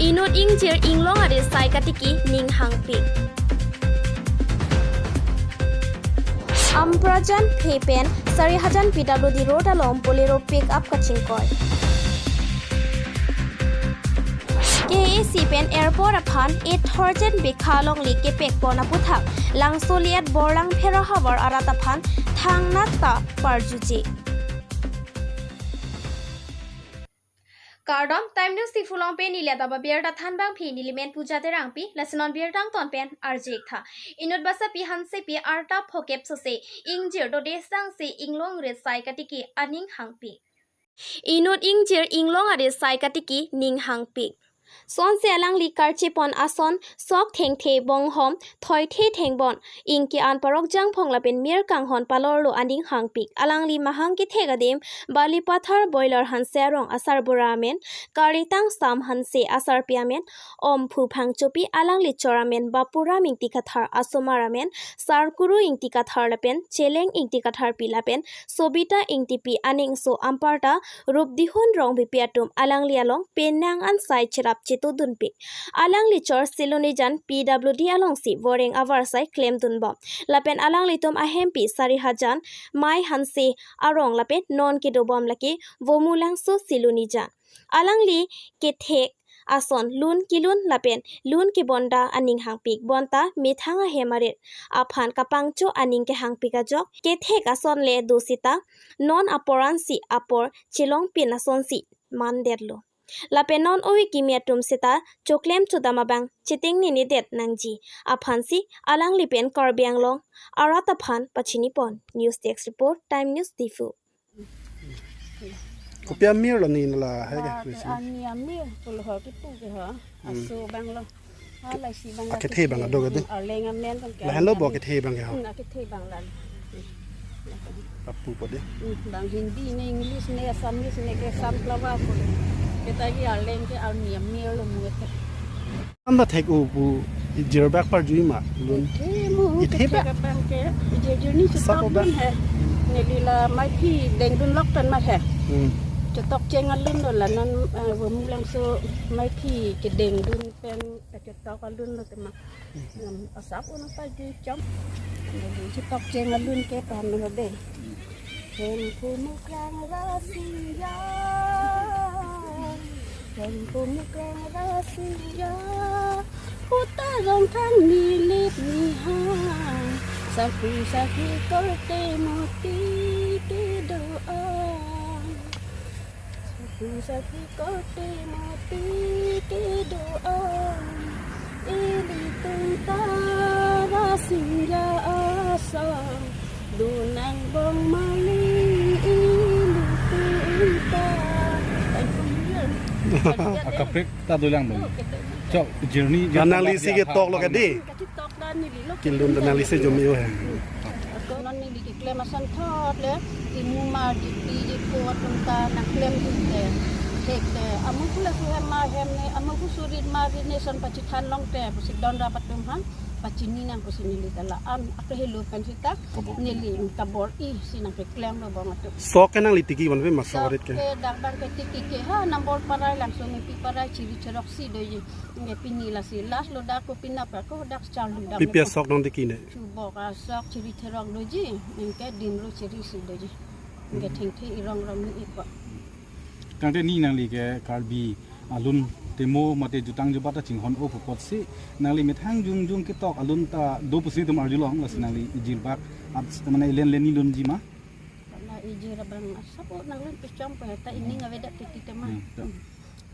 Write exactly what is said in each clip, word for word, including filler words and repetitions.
Inut ingjir inglong arisai katiki ning hangpik. Amprajan phe pen Sarihajan P W D road along Bolero pick up kachingkoi. K A A C pen airport aphan ethorjen bekha alongli kepekpon aputhak Langso liat Borlang Phera havar arat aphan thangnat ta parjuji. Kardom, Time News Diphu along pen neli adap abirta thanbang phi, neli men Puja Terangpi, lason birta angton pen arjik tha. Inut basapi Hansepi arta phokep sose ingjir dode sangse inglong risai katiki aning hangpik. Inut ingjir inglong arisai katiki ning hangpik. Sonse alangli karchepon ason sok thengthe bonghom thoithe thengbon ingke an parok jangphong lapen mir kanghon palorlo aning hangpik. Alangli mahang kethek adim Balipathar Boiler Hanse arong asarbura amen, Karitang Sam Hanse asarpi amen, Omphu Phangchopi, alangli chor amen Bapuram Ingti Kathar, asomar amen Sarkuru Ingti Kathar lapen Cheleng Ingti Katharpi lapen Sobita Ingtipi aning so amparta Rupdihun Rongpipi atum alangli along penang ansai cherap chetudunpik. Alangli chor Silonijan P W D alongsi voreng avarsai klemdunbom. Lapen alanglitum ahempi Sarihajan Mai Hanse arong lapen non kedobom lake Vomulangso Silonijan. Alangli kethek ason lun kelun lapen lun kebonda aning hangpik, bonta methang ahem arit aphan kapangcho aning kehangpik ajok, kethek ason le do sita non apor ansi apor chelongpin asonsi mandetlo. Lapen non ove kimi atum sita choklem chodam abang chetengnene det nangji aphansi alangli pen Karbi Anglong arat aphan pachinipon. News Desk Report, Time News Diphu. Kopi amir lo ni nala hai ke, Ba ke misi. Ani amir pulo ho kipu ke ho. Hmm. Aso abang lo. Hala si abang la Akethe abang kipu. Ado ke do. Hmm, arleng amen abang ke Lahen lo arleng bo amen. Akethe abang ke ho. Hmm, akethe abang la. Apu po de. Hmm, bang Hindi ne, English ne, Assamese ne ke sunflower pulo. Kita ki arleng ke ani amir lo mu ke. Amba thek u pu ijir bak parjui ma lun. Kethe mo, Ithe kethe ba. Abang ke, ijir jir ni Sako chetok ba. Lun he. Neli la maiphi dengdun lok pen ma he. Hmm. Chetok cheng alun do la non, eh, Vomulangso maiphi kedengdun pen, eh, chetok alun lo tema. Hmm. Nam asap un parjui chom. Neli chetok cheng alun ke pan lo de. Hemphu mukrang rasingja, Hemphu mukrang rasingja, puta Rongkhang nilip nihang, sakhi sakhi korte moti kedo-an. Sakhi sakhi korte moti kedo-an, ilitum ta rasingja asong, dunang bong mali ilitum ta. Akaprek ta dolang dong. Chok, journey, Nanang lisi ketok lo ke di. Kachitok dan neli lo. Kilun Nanang lisi jomi o he. Ako non neli keklem ason thot le, imu mar jipi jipo atum ta nangklemdun te. Thek te, amu pula su hem mar hem ne, amu pu surit mar ne son pachithan long te, pusi don rap atum han, pachini nang pusi neli ta la-an, ako helo pen sita, Kabor. Neli kabor-i si nangkeklemlo bong atum. Sok ke nangli tiki vanve ma sok Sok arit ke. Ke dak bang ke tiki ke ha, nambor parai langsung pi parai chiri cherok si doji. Nge pini lasi last lo dak ko pinap ko dak charlu dak. Pi pi asok nangtiki ne. Chubok asok chiri therok doji, nge dim lo chiri si doji. Nge thengthe irong rong ni ipo. Tangte ni nangli ke Karbi alun temo mate jutang jubat ta chinghon o pu apotsi nangli methang jongjong ketok alun ta do pusi itum arjulong, lasi nangli ijir bak at mane len len ni lunji ma. Karena ijir abang asap o nanglun pichom pa ta ining avedet titi tema. Hmm, to. Hmm.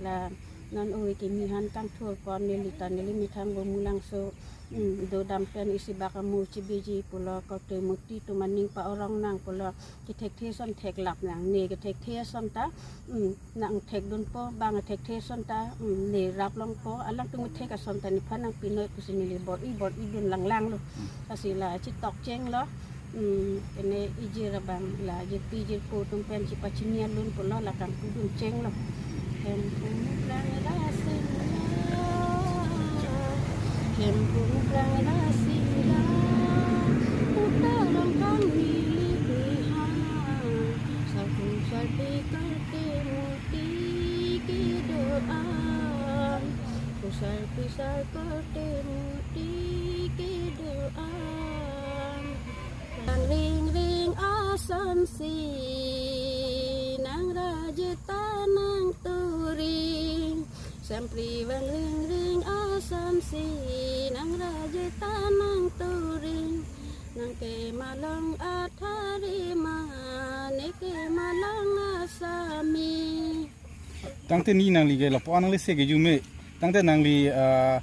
La non ove kimi han kangthurpon neli ta neli methang Vomulangso, hmm, dodam pen isi bak amu chibeji pulo, korte moti atum aning pa-orong nang pulo, kethekthe ason theklap nang, ne kethekthe ason ta, hmm, nangthekdunpo, bang kethekthe ason ta, hmm, ne rap longpo, alangtum kethek ason ta nephan nangpinoi pusi neli bor-i bor-i dun langlanglo. Hmm. Lasi la chetok chenglo. Hmm, kene ijir abang la jirpi jirpo atum pen chepachini alun pulo la kangpudun chenglo. Hemphu mukrang rasingja, Hemphu mukrang rasingja, puta Rongkhang nilip nihang, sakhi sakhi korte moti kedo-an. Sarpi sarpo te muti kedo-an. Vang ring ring asonsi nang rajeta nang turing. Sampri vang ring ring asonsi nang rajeta nang turing. Nang kemalong athari ma, ne kemalong asami. Tangte ni nangli ke lapu-an nangli se ke jume. Tangte nangli, ah,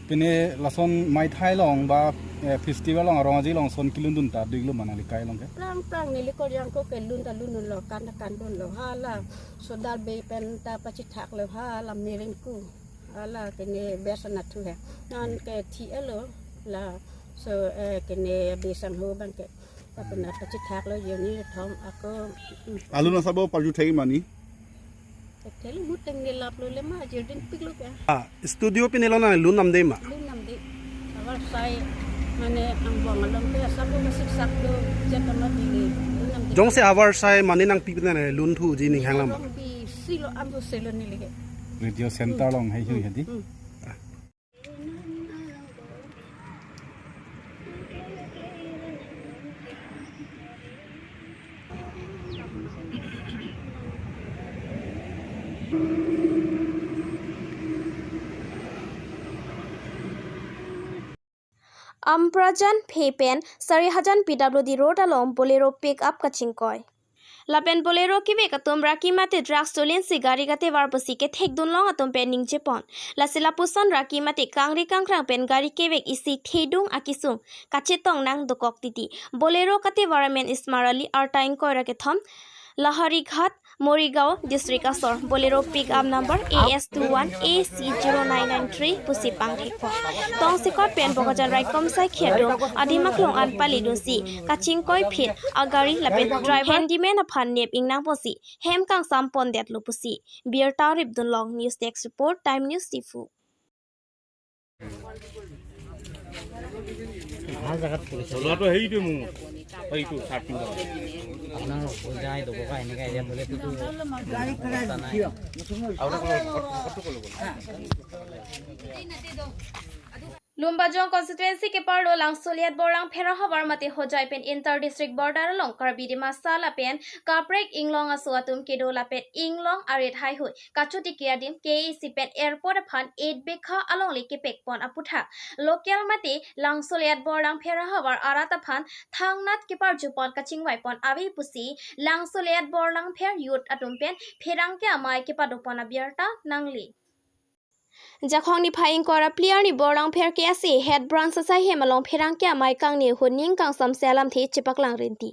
pine lason maithai along ba, eh, festival along arong aji along son kelun dun ta dui lo ma nangli kai along ke? Prang prang neli Korjang ko kelun ta lun lo, kan ta kan lun lo, hala sodar be pen ta pachethak lo, hala miring ku, hala kene besa na thu he. Non ke thi elo laso, eh, kene be sang ho bang ke. Apuna pachethak lo joni thong ako, mm. Alun asabo parju thai mani. Thelo muteng ne lap lo le ma, jerdin pik lo kya? Ah, studio pine lo na lun nam de ma? Lun nam de. Abar sai mane angbong along ke asabo masik sak do, jat ama dili. Lun nam de. Jongsi abar sai mane nangpi pine lun thuji ning hang lam. Angbong bi si lo ambu selo neli ke. Radio center along hai hui hadi. Hmm. Amprajan phe pen Sarihajan P W D road along Bolero pickup kachingkoi. Lapen Bolero kevek atum raki mate drugs tolinsi gari katevar pusi kethek dunlong atum pen ningjepon. Lasi lapuson raki mate kangri kangkrang pen gari kevek isi thedung akesung kachetong nang dokok titi. Bolero katevar amen Ismar Ali, arta ingkoi ra kethom, Laharighat, Morigaon district asor. Bolero pickup number A S two one A C zero nine nine three pusi pangthekpo. Tongsekot pen Bokajan raikom saikhi adung adim aklong an palidunsi kachingkoi phit agari lapen driver handyman aphan nep ingnang pusi hem kangsam pondetlo pusi birta ripdunlong. News Desk Report, Time News, Diphu. Lumbajong constituency keparlo Langsoliet Borlangpher ahavar mate Hojai pen inter district border along Karbi Dimasa lapen kaprek inglong aso atum kedo lapen inglong arit haihui kachotiki adim K A A C pen airport aphan eight bekha alongle kepekpon aputhak local mate Langsoliet Borlangpher ahavar arat aphan thangnat keparjupon kachingvaipon ave pusi Langsoliet Borlangpher youth atum pen pherangke amei kepadopon abirta nangli. Jakhong niphai ingkoi ra phli arni Borlangpher K A A C head branch asai hem along pherangke amei kangni ahut ning kangsam selam the chepaklang rinti.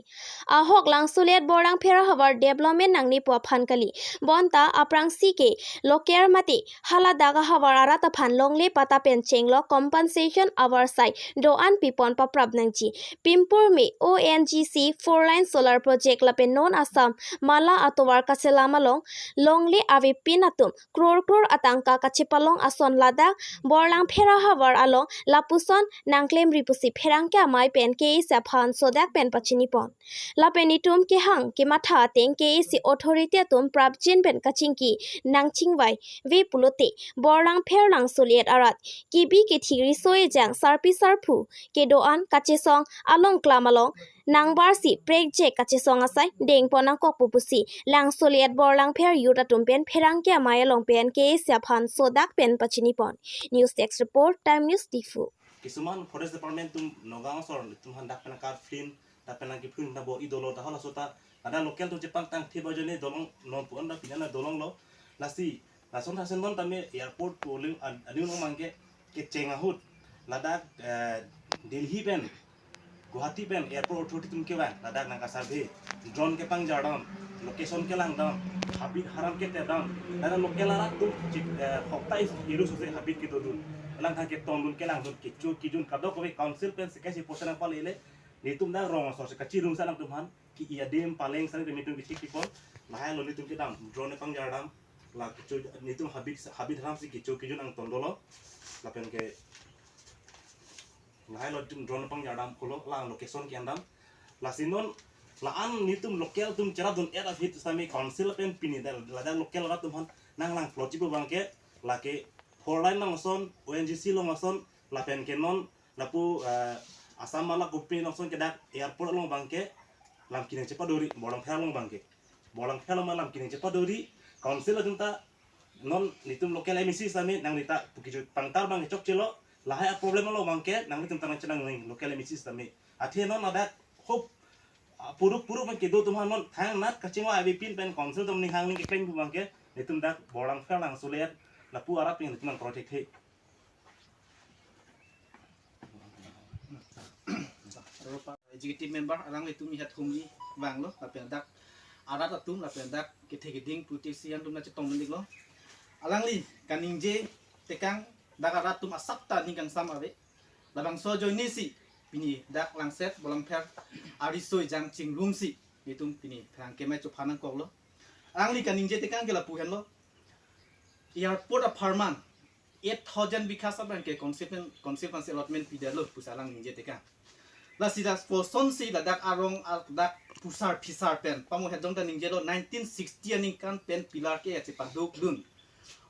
Ahok Langsoliet Borlangpher ahavar development nangnepo aphan kali. Bonta aphrangsi ke local mate haladak ahavar arat aphan longle patta pen chenglok compensation avarsai do-an pipon paprap nangji. Pimpur me O N G C four line solar project lapen non Assam Mala atovar kachelam along longle avepin atum kror kror atangka kachepalong ason ladak Borlangpher ahavar along lapuson nangklemri pusi pherangke amei pen K A A C aphan sodak pen pachinipon. Lapen itum kehang kematha ateng K A A C authority atum prapjin pen kachingki nangchingvaive pulote Borlangpher Langsoliet arat kebi kethi riso ejang sarpi sarpo kedo-an kachesong along klam along nangbarsi prekjek kachesong asai dengpon nangkokpo pusi Langsoliet Borlangpher youth atum pen pherangke amei along pen K A A C aphan sodak pen pachinipon. News Desk Report, Time News, Diphu. Kisuman forest department atum Nagaon asor atum han dak pen nangkarphin, dak pen nangkiphin nabo idolo ta hala sota ada local atum chepangtang theba jone dolong non pu anda pinana dolong lo. Lasi lason hasen non tame airport polling ad-, adin ong mangke kecheng ahut ladak, eh, Delhi pen Guwahati pen airport authority atum kevang ladak nangkasurvey, drone kepangjardam, location kelangdam, habit haram ketedam, ladak local arat atum chik, eh, hoktai iru sose habit kedodun, langthang ketongdun kelangdun kecho kejun kadokave council pen sika si posa nangpalele, netum dak rong asor si kachirung sa nangtum han ki-i adim paleng sari netum kechikpon, lahai lo netum kedam drone pangjardam, la kecho netum habit habit haram si kecho kejun angton dolo, lapen ke lahai lo netum drone pangjardam pulo, la location ke-endam, lasi non la-an netum local atum cherapdun-et aphi sami council pen pini dal ladak local arat atum han nanglang plot chipu bangke lake four lane along ason, O N G C along ason, lapen ke non lapu, eh, Assam Mala Company along ason ke dak airport along abangke lam kening chepadori, Borlangpher along abangke. Borlangpher along lam kening chepadori, council atum ta non nelitum local M A C sitame nanglita pu kejut pangtar abang chokchelo, lahai a-problem along abangke nanglitum ta nangchenangning local M A C sitame. Athe non ladak hop, ah, puruk puruk abang kedo atum aphan non thangnat kachingvai avepin pen council atum ning hang ning keklem pu abangke nelitum dak Borlangpher along ason le lapu arat pen nelitum nang protect he. Executive member alanglitum ihat humli vanglo, lapen dak arat atum lapen dak kethe keding puti si atum nangchetong mendiklo. Alangli kaningje tekang dak arat atum asap ta ning kangsam ave. Labangso ajoinesi pini dak Langset Borlangpher ariso ejang chinglumsi nelitum pini pherangke mai chophan nangkoklo. Alangli kaningje tekang ke lapu henlo. Airport apharman eight thousand bighas abangke constituency, constituency allotment pidetlo pusi alang ningje tekang. Lasi dak kosonsi ladak arong a-, dak phusar phisar pen pamohet jong ta ningjelo nineteen sixty aningkan pen pillar ke chepadukdun.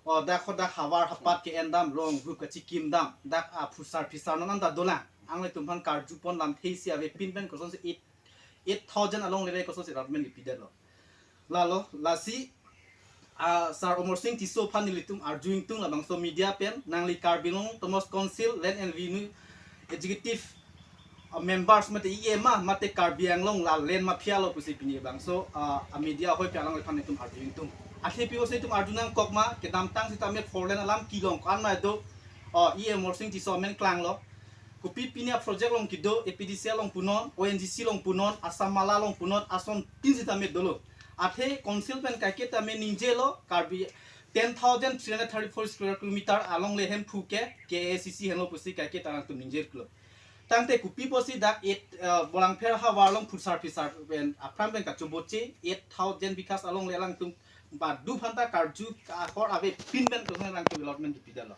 O dak ho dak havar hapat ke-endam, rong rup kachikim dam, dak aphusar phisar non anta dolang. Anglitum aphan karjupon lamthe isi avepin pen kosonsi eight, eight thousand along lele kosonsi allotment kepidetlo. Lalo, lasi, ah, Sir Amarsing Tisso aphan nelitum arju ingtung labangso media pen, nangli Karbi Anglong Autonomous Council Land and Revenue Executive, ah, members mate E M ma, mate Karbi Anglong la land mafia lo pusi pini labangso, ah, media ahoi pen alangliphan nelitum arju ingtung. Athe pi pusi nelitum arju nangkok ma, kedamtang sitame four lane alam kelong ko-an ma do, ah, E M Amarsing Tisso amen klanglo. Kopi pini a-project along kedo, A P D C L along punon, O N G C along punon, Assam Mala along punon, asontin sitame dolo. Athe council pen kaike tame ningjelo, Karbi ten thousand three hundred thirty-four square kilometer along le Hemphu ke K A C C henlo pusi kaike ta nangtum ningjeklo. Tangte kopi pusi dak eight, eh, Borlangpher havar along phusar phisar pen aphrang pen kachoboche eight thousand bighas along le alangtum badu phanta karju kahor avepin pen kosonsi alangtum allotment kepidetlo.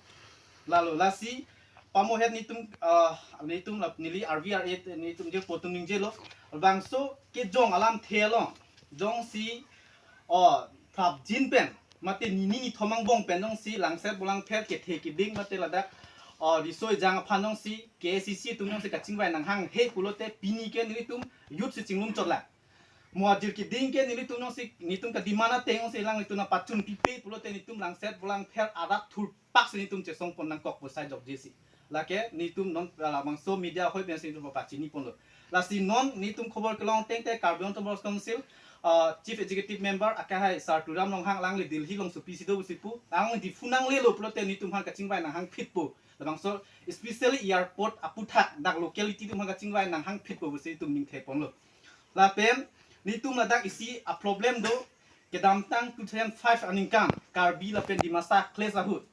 Lalo lasi pamohet nelitum, ah, nelitum lap neli R V R A te nelitum jirpo atum ningjelo. Labangso kejong alamthe along jongsi, o, prapjin pen mate nini nithom angbong pen jongsi Langset Borlangpher kethe keding mate ladak, o, riso ejang aphan jongsi K A C C atum jongsi kachingvai nanghanghe pulote pini ke nelitum youth si chinglum chotlang. Mo ajir keding ke nelitum jongsi, nelitum ka-demand ateng jongsi alanglitum nangpachun pipe pulote nelitum Langset Borlangpher arat thurpak si nelitum chesongpon nangkok pu sai jokjesi. Lake nelitum non, ah, labangso media ahoi pensi nelitum pachini ponlo. Lasi non nelitum khobor kelong ateng te Karbi Anglong Autonomous Council, ah, Chief Executive Member akehai Sir Tuliram Ronghang alangli Delhi along sopi si do pusi pu, alangli Diphu nanglelo pulote nelitum aphan kachingvai nanghangphitpo. Labangso especially airport aputhak dak locality atum aphan kachingvai nanghangphitpo pusi nelitum ningthe ponlo. Lapen nelitum ladak isi a-problem do, kedamtang two thousand five aningkan Karbi lapen Dimasa clash ahut,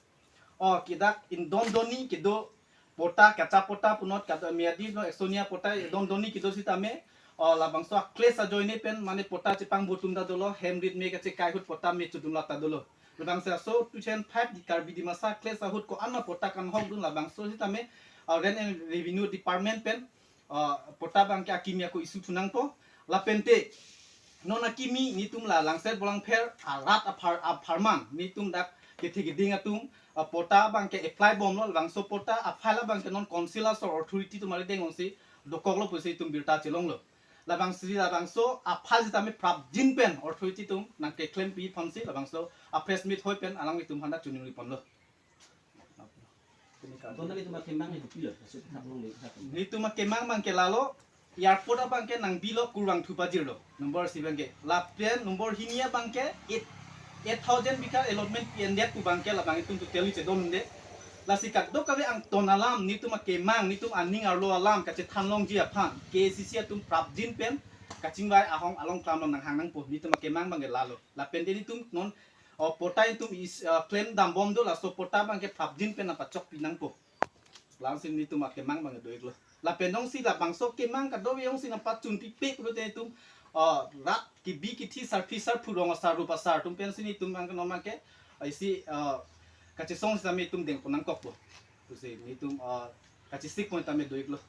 o, kedak indon donni kedo patta, kacha patta punon, kado miyadi no eksonia patta indon donni kedo sitame, o, labangso a-clash ajoine pen mane patta chepangbo atum ta dolo, hem rit me kachekai ahut patta me chodun lata dolo. Labangso two thousand five di Karbi Dimasa clash ahut ko-an ma patta kanghokdun, labangso sitame, o, Land and Revenue Department pen, ah, patta abangke akimi ako issue thu nangpo. Lapente non akimi nelitum la Langset Borlangpher arat aphar, apharman nelitum dak kethe keding atum, ah, patta abangke apply bomlo, labangso patta a-file abangke non council asor authority atum ari deng ongsi dokoklo pusi nelitum birta chelonglo. Labangsi labangso a-file sitame prapjin pen authority atum nangkeklem pi aphansi labangso a-press meet hoi pen alanglitum aphan dak choningri ponlo. Kona nelitum akemang itu pilo, masuk ke kampung ni, kampung. Nelitum akemang abangke lalo, airport abangke nangbilo kurvangthu pajirlo, number isi abangke. Lapen number hini abangke eight, eight thousand bigha allotment P N D F pu abangke labang itum totally chedonde. Lasi kadokave angton alam, nelitum akemang, nelitum aning arlo alam kachethan longji aphan K A C C atum prapjin pen kachingvai ahong along klam along nanghang nangpo, nelitum akemang abangke lalo. Lapente nelitum non, o, patta itum is, ah, claim dambom do, laso patta abangke prapjin pen nangpachok pi nangpo. Lasi nelitum akemang abangke do-iklo. Lapen jongsi labangso kemang kadokave jongsi nangpachun pipe pulote nelitum, ah, rat kebi kethe sarpi sarpo rong asar rup asar atum pensi nelitum abangke non abangke, ah, isi, ah, kachesong sitame nelitum dengpon nangkokpo. Pusi nelitum, ah, kachesik pon tame do-iklo.